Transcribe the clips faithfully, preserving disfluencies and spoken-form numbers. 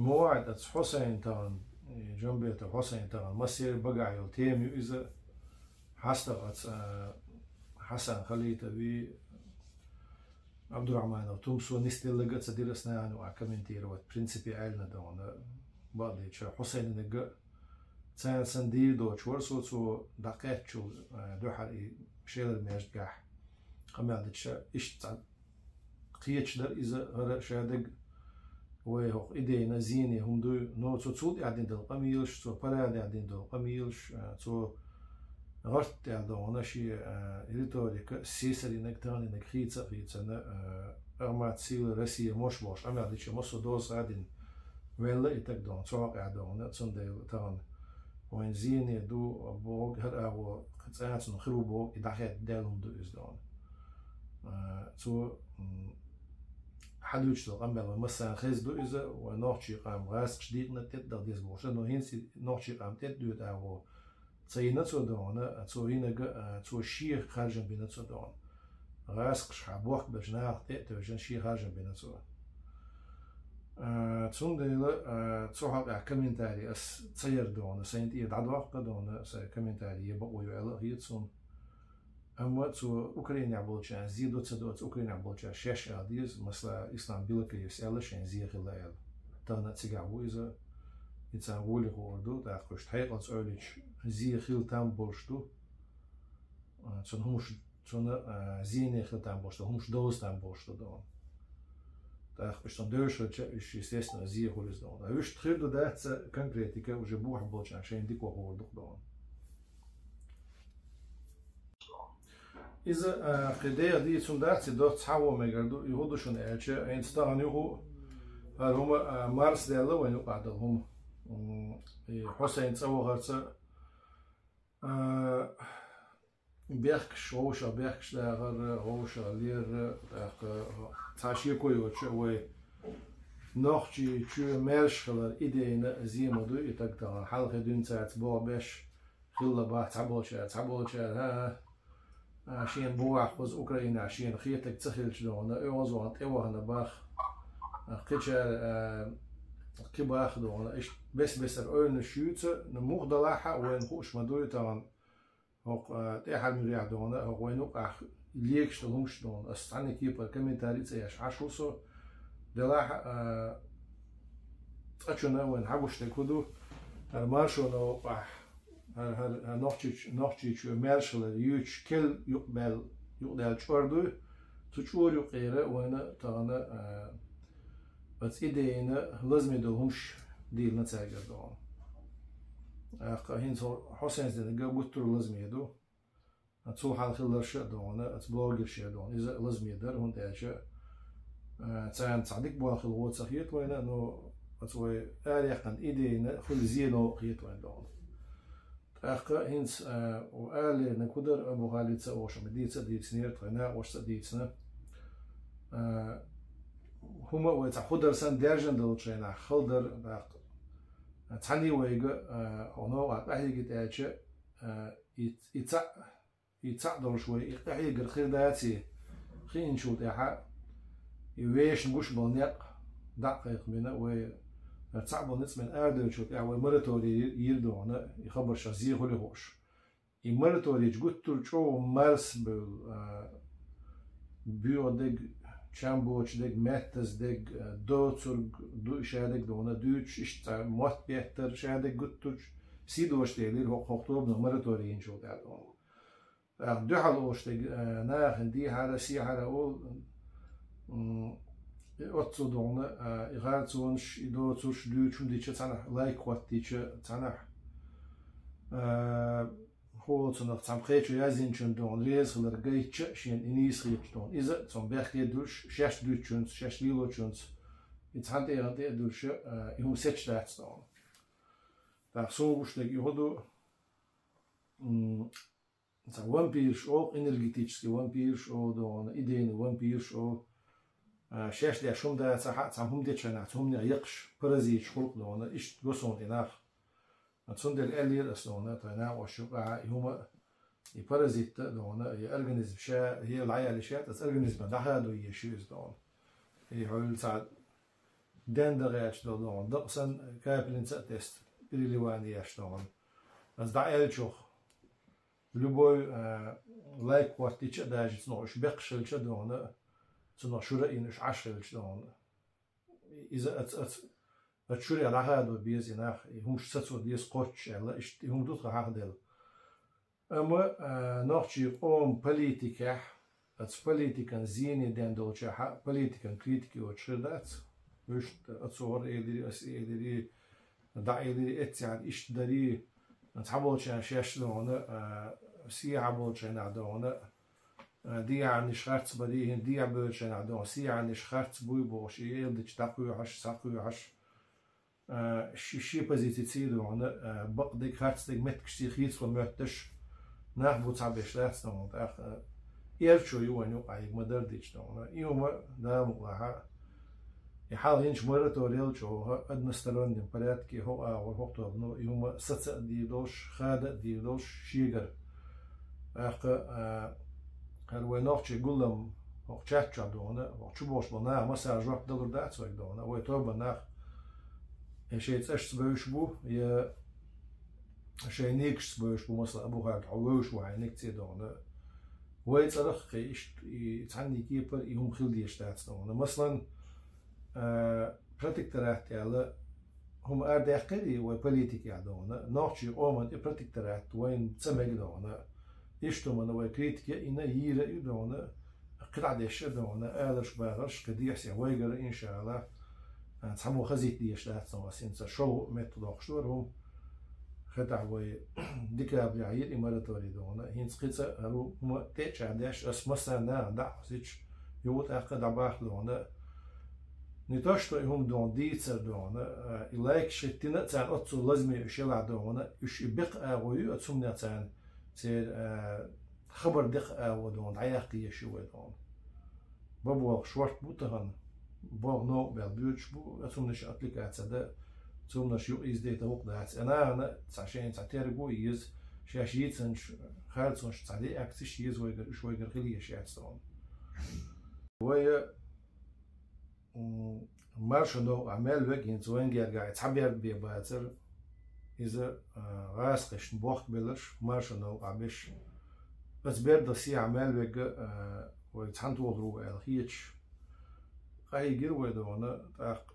Муаьд аца Хьусайн тагӀан, э, Джамбетов Хьусайн тагӀан массеран багахь йолу тема ю иза. ХьастагӀ аца, э, Хьасан Халитови, Абдурахманов Тумсо нисделларг а ца дира ас нахана юкъахь комментировать, в принципе, аьлла догӀана, бакъдечу Хьусайнинга царна санна дийр доцуш вара со, цо дӀакхаьччул, э, дуьхьал и Шелара маьждигехь къамел дича, иштта цхьа кхеташ дара иза хӀара шадерг, вай хӀокху идейна зене хӀума дуй, но цо цул тӀаьхьа дина долу къамелаш, цо парадехь дина долу къамелаш, а, цо гӀарт тӀехь догӀана шен, а, риторика сесаринаг, таханинаг хийца а хийцана, а, «Ахмат, сила, Россия, мощь» бохуш къамел дича массо доза а дина велла и таг догӀана, цу хьокъехь догӀана, цундела тахана вайн зене ду боху, хӀара агӀо цкъа а цунна хир ву боху, и дӀахаьдда даьлла хӀума ду иза догӀана. А, цо, м, хьадуьйцуш долу къамел вайн массарна хезна ду иза, вайн нохчийн къам гӀазкхаша декъна тӀе а даха деза бохуш, но хӀинца и нохчийн къам тӀе а доьду агӀо ца йина цо догӀана, цо йинарг, а, цо шен харжам бина цо догӀана. ГӀазкхаша хьан бохк белча нахах тӀе а тевжина шен харжам бина цо. А, цундела, а, цу хьокъехь комментарий ас ца яр догӀана, сайна тӀера дӀадоккху догӀана, сайн комментарий е бакъо ю аьлла а хета суна. Амма цо Украинехь болчарна зе до ца до, аса Украинехь болчара шаьш ала деза, масала, Ислам Белокаевс аьлла шайн зе хилла аьлла. Тахана а цигахь ву иза, и царна гӀоле хуур ду, тӀаккха уьш хьекъалца ойла йича, зе хила там болуш ду. А, цунна хӀумаш, цунна, а, зене хила там болуш ду, хӀумаш довза там болуш ду догӀана. ТӀаккха уьш цунна девзаш хилча, уьш, естественно, зе хуьлу иза догӀана. Уьш хир ду дац, конкретика уже бухахь болчарна шайна дика вахар ду догӀана. Иза, а, кхин деха дийцина дац, и доцца хьахо мегар ду, и хӀун ду шуна аьлча, хӀинца тахана юха а хӀара хӀума, а, марсадаьлла вайн юкъахь долу хӀума. М, и Хьусайн цӀа вахарца, а, бехкаш, вовшах бехкаш дахар, вовшах лер, тӀаккха цхьа шеко йоцуш а вай Нохчийчоь маьрша хилар идейна зе ма дуй, и таг тахана хьалхе дуьйна цаьрца боху беш, хилла бах цхьаболчара, цхьаболчара, а, а, шена бухахь кхуза Украинехь шена хетарг ца хилча догӀана, оьгӀазвахана тӀевахана бах, а, кхечара, а, кхин бах догӀана, иштта бес-бесара ойланаш юьйцу, ну, муха далахь а, вайна хууш ма дуй тахана, хӀокху, а, тӀаьхьара муьрехь догӀана, хӀокху вайна юкъахь легаш долу хӀумаш догӀана. Ас цхьанна кепара комментарий ца еш Ӏаш ву со. Делахь а, а, цкъачунна вайна хьагуш дерг хӀун ду, хӀара маршонан юкъахь, хӀара, хӀара, хӀара Нохчийч-, Нохчийчоь маьрша хилар юьйцуш керла юкъабаьлла, юкъадаьлла чӀор дуй, цу чӀора юкъера вайна тахана, а, оцу идейна лазаме долу хӀумаш дийлина цаьргара догӀана. ТӀаккха хӀинца Хьусайнс динарг гуттар а лазаме ду. Цул хьалха хилларш а догӀана, оцу блогерша а догӀана, иза а лазаме дара, хӀунда аьлча, а, царна цхьа дика болх хилла гӀо ца хета вайна, но оцу вай араяьккхина идейна хуьлу зе новкъа хета вайна догӀана. ТӀаккха хӀинца, а, ала леринарг хӀун дара, Абу Халида ца а вовшах ма дийца а дийцинера, тхайн накъосташа а дийцина. А, хӀума а вай цхьа хӀун дара санна даьржина долчу хенахь хала дара, тӀаккха цхьаьна вайга, а, хьо новкъахь къахьегийта аьлча, а, и, и цхьаъ, и цхьаъ долуш вай, и къахьегар хир даций, хиъначул тӀаьхьа, и вешан гуш болу некъ дӀа а кхайкхабина, вай цхьаъ болу ницкъ бен арадевллачул тӀаьхьа вай мораторий йир догӀана, и хабаршах зе хуьлий хууш. И мораторийчу гуттар а чӀогӀа марсабевлла, а, боьха дерг, чам боцуш дерг, меттаза дерг, а, доцург ду и шадерг догӀана, дуьйцуш иштта цхьа мотт беттара шадерг гуттар а сий доцуш делира хӀокху, хӀокху тобано мораторий йинчул тӀаьхьа догӀана. ТӀаккха дуьхьал олуш дерг, а, нахана дехьара, сехьара олу, м, и оццул догӀана, а, и харцонаш, и доцурш дуьйцуш хӀума дича цхьанхьа, лайк хӀоттийча цхьанхьа, а, хӀоцунах цхьана кхечо яздинчунна догӀана реза хилар гайтча а шена и нийса хеташ догӀана. Иза а цунна бехке а дуьллуш, шаьш дуьйцучунца, шаьш лелочунца, и цхьана тӀегӀан тӀе а дуьллуш, а, и хӀума сецаш дац догӀана. ТӀаккха суна гуш дерг и хӀун ду, м, цхьа вампираш олу, энергетический вампираш олу догӀана, идейный вампираш олу. А, шаьш деш хӀума дацахь а, цхьа хӀума дечу хенахь, цу хӀуманех яккхаш, паразиташ хуьлу догӀана, иштта го суна и нах. Цундела аьллера ас догӀана, тхайн накъосташна юкъахь а, и хӀума, и паразит а догӀана, и организм ша, е лайали ша, аса организма дӀахадо еш ю иза догӀана. И хьуьлла цхьа ден дагӀача долу догӀана, дакъа санна капельница а тесна, переливание еш догӀана. Ас дӀа аьллачух, любой, а, лайк хӀоттича а дажица ногӀуш бекхаш хилча а догӀана, цунах шура а йина уьш Ӏаш хилча догӀана. Иза аца, аца, аца шуре дӀахадо беза и нах, и хӀумаш сацо деза кхоччуш аьлла, иштта и хӀума ду тхан хьахделла. Амма, а, нохчий къоман политикехь, аца политикан зене ден долчехьа, политикан критика йоцуш хир дац. Вуьшта ацу хӀора элири, ас элири, дӀа элири, эццехьара иштта дари, цхьаболчарна шаьш догӀана, а, сехьа болчарна догӀана, а, дехьарнаш харц бари, хӀинца дехьа боьлчарна догӀана, сехьарнаш харц буй бохуш, и элдича дӀакхоьхьаш, схьакхоьхьаш, а, ши, ши позици ца догӀана, а, бакъдерг, харцдерг меттигашца хийцало моьтташ, нах бу цхьаберш дац догӀана, тӀаккха, а, эрчо ю вайн юкъахь, ма-дарра дича догӀана. И хӀума, Дала мукъалахь, и хьалха йинчу мораторий йолчу хьуха одностороннем порядке хӀокху агӀор, хӀокху тобано и хӀума саца а дийр долуш, хада а дийр долуш шегара. ТӀаккха, а, хӀара вай нохчий гулам хӀокху чат чохь догӀана, хӀокху чу болуш болу наха масала жоп далур дац вайга догӀана, вай тоба нах я шайн цӀашца бевзаш бу, я шайн нигашца бевзаш бу, масала, Абухарга хьо вевзаш ву хьайн нигце догӀана. Вай цӀарах а кхин иштта и цхьанний кепара и хӀума хила дезаш дац догӀана. Масалан, а, протекторат аьлла хӀума арадаьккхира и вай политикехь догӀана. Нохчий къоман тӀе протекторат вайна ца мега догӀана. Иштта хӀуманна вай критика а йина, йийр а ю догӀана, кхидӀа деш а догӀана, аларш-бахарш кхин дехьа-сехьа вайгара, иншаАллахӀ, а, цхьаммо хазийта дезаш дац догӀана. Ас хӀинца шолгӀа а метта доккхуш дара хӀума. ХӀетахь вай декабрехь йира и мораторий догӀана. ХӀинца кхин цкъа а хӀара хӀума тӀе а чӀагӀдеш, ас массарна наха дӀа а хьосуьйтуш, юха тӀаккха а дӀабахка догӀана. Не то что и хӀума догӀана, дийцар догӀана, а, и лайкаш хӀиттина а царна оццул лазаме уьш елахь догӀана, уьш и бекха агӀо ю, оцу хӀуманех царна церан, а, хабар декха агӀо догӀана, дӀаяккха езаш ю вай догӀана. Бан болх шорта бу тахана, болх новкъа баьлла боьдуш бу, оцу хӀуманаш отвлекаться дан, цу хӀуманаш юкъа иза дайта хӀума дац. Э, нахана цхьа шайна цхьа терго а еза, шаьш йийцинчу харцонаш цхьа реакцеш а еза вайгара, уьш вайгара хила езаш яц догӀана. Вай, м, маршо новкъахь мел вега, хӀинца вайн гергахь и цхьа берда бен бацара, иза, а, гӀазкхашна бохк белларш, маршо новкъахь беш. Аса бердал сехьа мел вега, а, вай цхьаьнатохар ву аьлла хеташ, къахьийгира вай догӀана, тӀаккха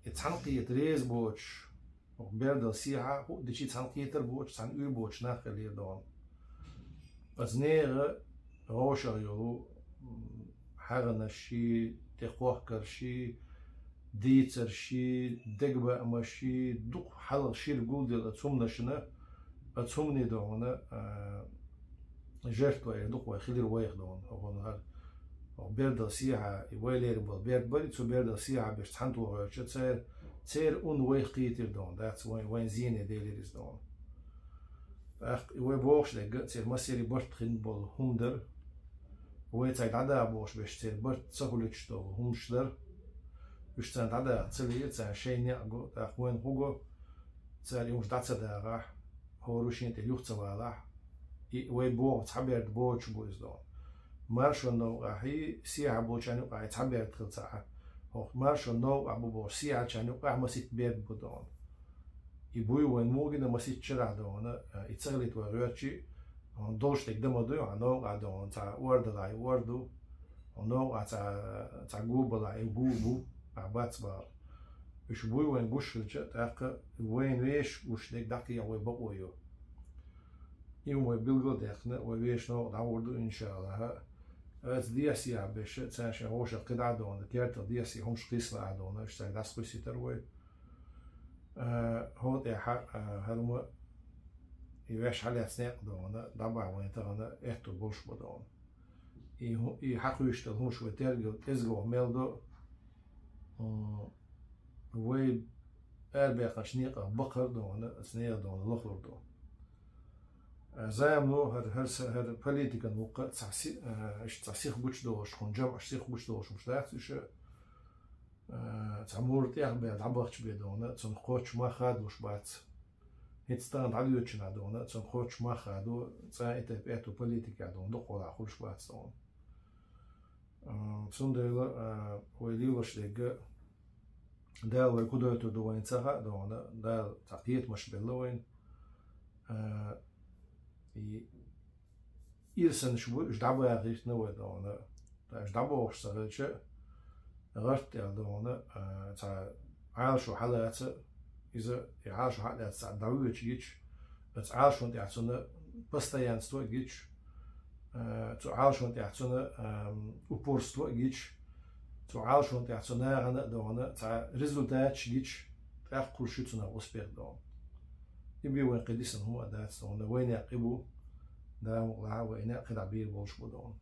и цхьаьнакхета реза боцуш, хӀокху бердал сехьа хӀуъа дичи цхьаьнакхетар боцуш, цхьаьна уьйр боцуш нах хилира догӀана. Аса нехан вовшах йолу, м, хьагӀанаш ший, тӀекхохкарш ший, дийцарш ший, дегабаамаш ший, дукха хьалха шира гулделла оцу хӀуманашна, оцу хӀумане догӀана, а, жертва эр дукха вай хилира вайх догӀана. ХӀокхунна хӀара, хӀокху бердал сехьа, и вай лерина болу берд барий, цу бердал сехьа берш цхьаьнатохар йолча церан, церан ун вайх кхийтира догӀана, дац вайн, вайн зене делира иза догӀана. ТӀаккха и вай бохуш дерг а церан массерийн барт хин болу хӀума дара. Вай цаьрга дӀадаха бохуш берш церан барт ца хуьлуьйтуш долу хӀуманаш дара. Уьш царна дӀадаха ца лиира, царна шайн некъ го, тӀаккха вайна хӀун го, цара и хӀуманаш дӀа ца дахахь, хӀора шена тӀе юха ца валахь, и вай боху цхьа берда боцуш бу иза догӀана. Маршонан новкъахь и сехьа болчарна юкъахь и цхьа берда хила ца Ӏа. ХӀокху маршонан новкъахь бу бохуш сехьарчарна юкъахь масийтта берда бу догӀана. И буй вайн мугина масийтта шарахь догӀана, и ца хилийта вай гӀоьртчи, хьуна долуш дерг дан ма дуй, хьан новкъахь догӀана цхьа ор далахь и ор ду, хьуна новкъахь цхьа, цхьа гу балахь и гу бу, ахь бац бахара. Уьш буй вайн гуш хилча, тӀаккха вайна вешан гуш дерг дӀакхехьа вай бакъо йо. И хӀума вай билгал а даьккхина, вай вешан новкъа дӀагӀур ду, иншаАллахӀ. Аса дехьа-сехьа берш, царна шайн вовшах кхидӀа а догӀана, кертах дехьа-сехьа хӀумаш кхийсалахь а догӀана, уьш цаьрга дӀасакхуьссийтара вай. Э, хӀокху тӀехь, э, хӀара ма и ваьш хьалаьцна некъ догӀана, дӀабахьа вайн тахана аьтту болуш бу догӀана. И хӀу-, и хьакхуьйсуш долу хӀумаш вай тергал кӀезгох мел до, м, вай арабаьккхинчу некъах бакхар а догӀана, аса нехан догӀана лахлур ду. Э, замано хӀара, хӀара са-, хӀара политикан вукха цхьа си-, э, иштта цхьа сиха гучудолуш, хӀун жамӀаш сиха гучудолуш хӀумаш дац уьш, э, цхьа мур тӀех бен дӀабахча бен догӀана, цунах кхоччуш мах хадалуш бац. ХӀинца тахана дӀадоьдучунах догӀана, цунах кхоччуш мах хадо, цкъа и тайпа аьтту политикехь догӀана, дукхахволахь хуьлуш бац догӀана. Э, цундела, э, вай лелош дерг а, Дала вай кудойтур ду вайна ца хаьа, дона, Дала цхьа кхетамаш белла вайна. А, и ирсанаш бу, уж дӀабахийтина вай, дона. Та уж дӀабохуш ца хилча, гӀарт тӀехь, дона, а, цхьа Ӏалашо хьалаца, иза и Ӏалашо хьалаца цхьа дӀавоьдуш гича, оцу Ӏалашон тӀехь цунна постоянство а гича, а, цу Ӏалашон тӀехь цунна, ам, упорство а гича, цу Ӏалашон тӀехь цу нахана а, дона, цхьа результаташ гича, тӀаккха хуьлуш ю цунах успех, дона. И бен вайн кхин дисина хӀума а дац, дона. Вайнех кхин бу, Дала мукъ лахь, вайнех кхин дӀа бийр болуш бу, дона.